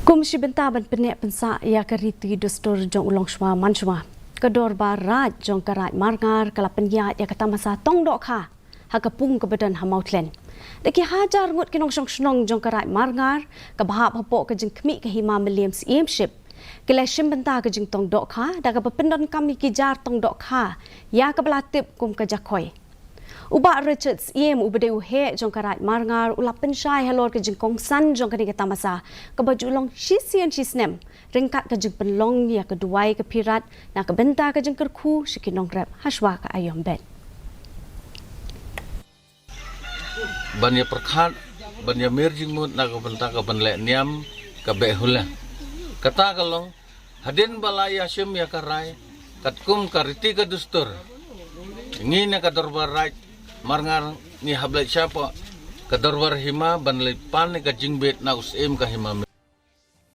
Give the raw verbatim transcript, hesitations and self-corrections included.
Kum shi bynta ban pynneh pynsah ïa ka riti dustur jong u longshuwa mansuwa, ka Dorbar Raid jong ka Raid Marngar ka la pynïaid ïa ka tamasa tong dohkha ha ka pung kaba don ha Mawthlin. Da ki hajar ngut ki nongshong shnong jong ka Raid Marngar kaba hap hapoh ka jingkhmih ka Hima Mylliem Syiemship ki la shim bynta ka jingtong dohkha da kaba pyndonkam ïa ki jar tong dohkha ïa kaba la tip kum ka Jakhoi. U Bah Richard Syiem uba dei u heh jong ka Raid Marngar u la pynshai halor ka jingkongsan jong kane ka tamasa kaba ju long shisien shisnem ryngkat ka jingpynlong ïa ka duwai ka phirat na ka bynta ka jingkyrkhu sha ki nongrep hashwa ka aïom beit. Ban ïa pyrkhat, ban ïa mir jingmut na ka bynta ka ban leh niam ka Beh Hula. Kata ka long hadien ba la ïa shim ïa ka rai katkum ka riti ka dustur, ngi na ka Dorbar Raid Marngar ngi hap leit shapoh ka Dorbar Hima ban leit pan ïa ka jingbit na u Syiem ka Hima